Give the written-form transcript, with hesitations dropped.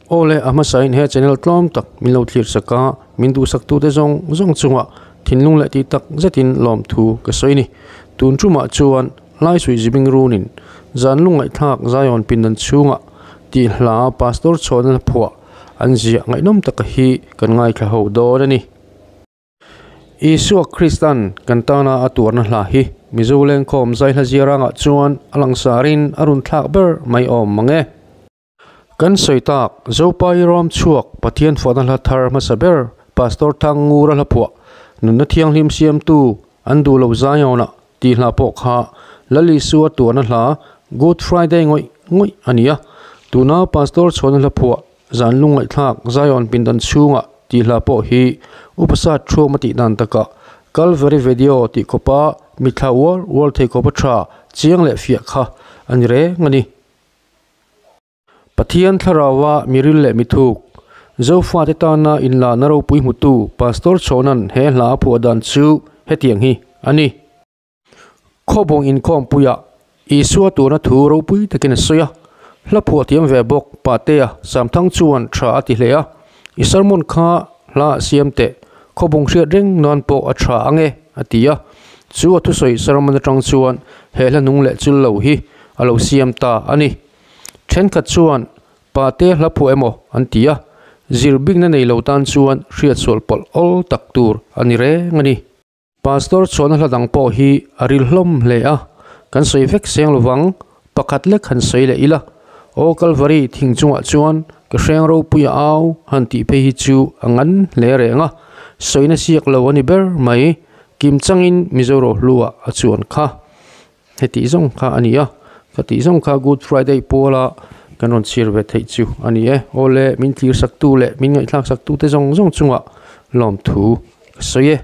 Awle a hmasain he channel tlawm tak min lo thlir sak a, min duhsak tute zawng zawng chungah thinlung leh tih tak zetin lawmthu ka sawi ni. Tun tumah chuan Laisuih Zibing Runin zan lungngaihthlak Zion pindan chhungah tih hla Pastor chhuahna hla phuah an ziah ngaihnawm taka hi kan ngaithla ho dawn a ni. Isua Kristan kan tana a tuarna hla hi Mizo lengkhawm zaihla ziarangah chuan a langsarin a run thlak ber mai awm mang e. Kan sawi tak, Zopa i rawm chhuak Pathian fuahna hla thar hmasa ber Pastor Thang Ngura hla phuah Nunna Thianghlim Siamtu an duh lo Zionah tih hla pawh kha Lal Isua tuarna hla Good Friday ngawih ngawih a ni a. Tuna Pastor chhuahna hla phuah Zan lungngaihthlak Zion pindan chhungah tih hla pawh hi Upa Sat Thuam a tih dan takah Calvary Video tih khawpa mitthla uar uar thei khawpa tha chiang leh fiah kha a ni reng a ni. Pathian Thlaraua miril leh mithuk, Zofate tana inlahna ropui hmutu Pastor Chhawna'n he hla a phuah dan chu hetiang hi a ni. Khawbawng inkhawmpuiah Isua tuna thu ropui takin a sawi a, hla phuah thiam ve bawk Patea Samthang chuan tha a ti hle a, I sermon kha hla ah siam teh, khawbawng hriat reng nan pawh a tha ang e, a ti a. Chu a thusawi sermon atang chuan he hla nung leh chul lo hi a lo siam ta a ni. Thenkhat chuan Patea hla phuah emaw an ti a, zir bikna nei lo tan chuan hriatsual pawlh awl tak tur a ni reng a ni. Pastor chhuahna hla dang pawh hi a ril hlawm hle a, kan sawi vek seng lovang, pakhat lek han sawi leh ila, Aw Kalvari thing chungah chuan ka hreng ropui a au han tih phei hi chu a ngan hle reng a, sawina siak lo a ni ber mai, kim changin Mizo rohluah a chuan kha. Heti zawng kha a ni a, ka tih zawng kha Good Friday puala kan rawn chhiar ve theih chu a ni e. Awle min thlir saktu leh min ngaihthlak saktu te zawng zawng chungah lawmthu ka sawi e.